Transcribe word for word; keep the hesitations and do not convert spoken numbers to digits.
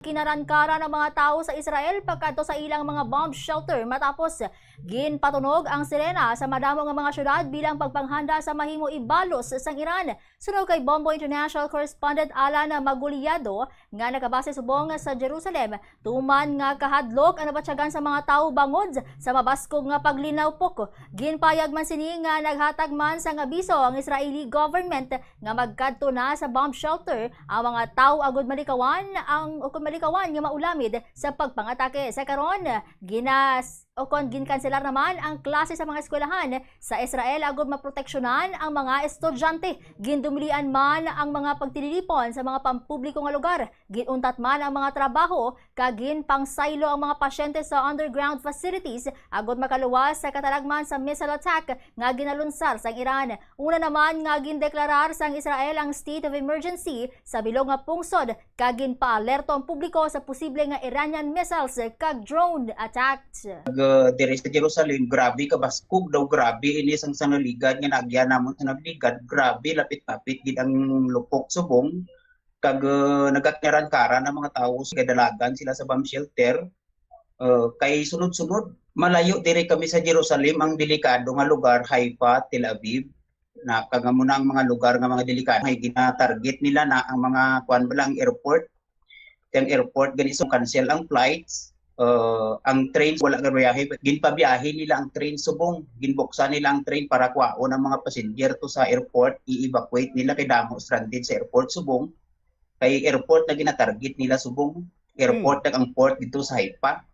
Kinarangkaran ang mga tawo sa Israel pagkadto sa ilang mga bomb shelter matapos ginpatunog ang sirena sa madamo nga mga syudad bilang pagpanghanda sa mahimo ibalos sang Iran. Suno kay Bombo International correspondent Alan Maguliado nga nakabase subong sa Jerusalem, tuman nga kahadlok ang nabatyagan sa mga tawo bangod sa mabaskog nga paglinawpok. Ginpayag man sini nga naghatag man sang abiso ang Israeli government nga magkadto na sa bomb shelter ang mga tawo agud malikawan ang, o kon malikawan nga maulamid sa pagpangatake. Sa karon, ginas-, o kon ginkanselar naman ang klase sa mga eskwelahan sa Israel agud maproteksyonan ang mga estudyante. Gindumilian man ang mga pagtililipon sa mga pampubliko nga lugar. Ginuntat man ang mga trabaho kag ginpangsaylo ang mga pasyente sa underground facilities agud makaluwas sa katalagman sa missile attack nga ginalunsar sang Iran. Una naman nga gindeklarar sang Israel ang state of emergency sa bilog nga pungsod kag ginpaalerto ang publiko sa posible nga Iranian missiles kag drone attacks. Kag, uh, diri sa Jerusalem, grabe kabaskog daw, grabe ini sang, sang nagligad nga naagyan namon sa nagligad, grabe lapit-lapit gid ang lupok subong. Kag, uh, nagaknyaran-karan ang mga tawo, gadalagan sila sa bomb shelter. Uh, kay sunod-sunod, malayo diri kami sa Jerusalem, ang delikado nga lugar, Haifa, Tel Aviv. Na kag amo na ang mga lugar nga mga delikado, may gina-target nila na ang mga, kuan ba lang, airport. Ang airport gani, so cancel ang flights. Uh, ang train wala gabiyahe, ginpabiyahe nila ang train subong, ginbuksan nila ang train para kuhaon ang mga passenger to sa airport, i-evacuate nila kay damo stranded sa airport subong. Kay airport na ginatarget nila subong, airport na ang port dito sa Haifa.